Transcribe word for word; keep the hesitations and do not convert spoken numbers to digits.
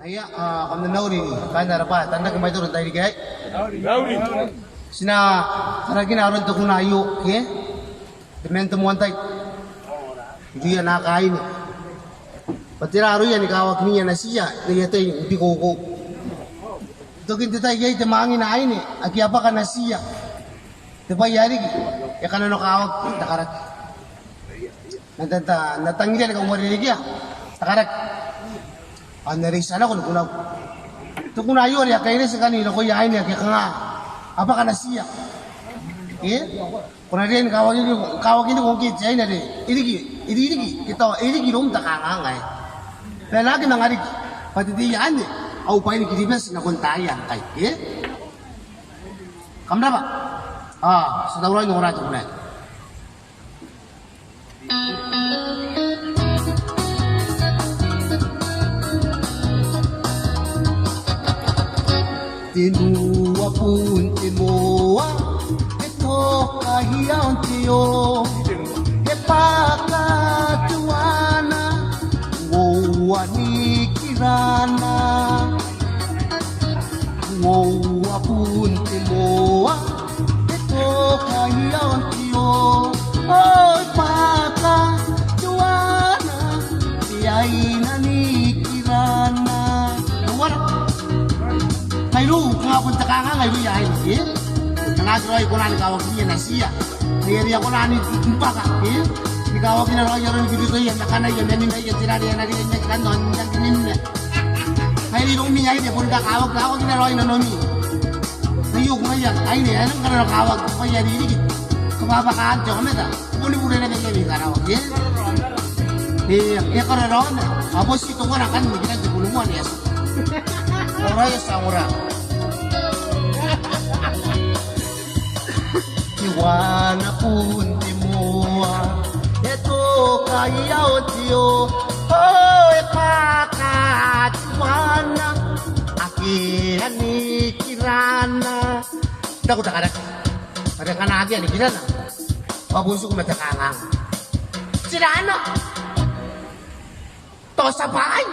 Aia, a, kam na mauri, kaain ara bwai, tanrake mwaitoro n tairiki aei. Ti na karakina aron te kuna aio, ke? Te man te moan tai. Irouia naaka aine. Bwa tera aroia ni kawakinia natiia n aia tai ni bikoukou. N tokin te tai iai te mwaangi n aine ake a bwaka natiia. Te bwai ae riki, e kananokawaki te karaki. N na tangiria ni kauarerekea te karaki. Ao n na reitia nako ni kunau. Te kuna aio are a kairati ngkanne nakoia aine ake kanga a bwaka natiia. E? Ko na riai ni kawakiniko, kawakiniko ngke te aine are e riki, e riki, e riki, e tao e riki iroum te kanganga aei. Bwa e na aki manga riki bwa te tei anne au bwai ni Kiribati nakon taai ngkai. E? Kam rabwa. A, ti a tauraoi n ongora te kuna aei. Tenua bun te moa, e toka i aon te oo, e bwaka tuana, uoua ni kirana. Uoua bun te moa, e toka i aon te oo, ao e bwaka tuana, te aina ni kirana. Teuana. Mairoun, kanga bon te kanganga irouia aine, e? Kanga aki raoi kona ni kawakinia natiia. Ngaia are a kona ni bwaka, e? Ni kawakina raoi aron bitotoia ma kanaia ma nimaia, te rare ae na riai n aki kan ao n aki nimna. Ngaia are iroumi aine bon kakawaki, kawakina raoi nanomi. Aio ngaia aine ae nang kananokawaki, bwa e a riki. Kabwabwakaan te aomata. Boni bure naba iai ni karaoaki, e? E, e kararaona. A boti teuana ngkanne ni kiran te bono moa ni ati. Ora, e tia ongora. Teuana bun te moa, e toka i aon te oo, ao e bwaka tuana, akea ni kirana. Taku te karaki are ngkana akea ni kirana, bwa bon tiku ma te kanganga. Tirana. Tao ti a bwaai.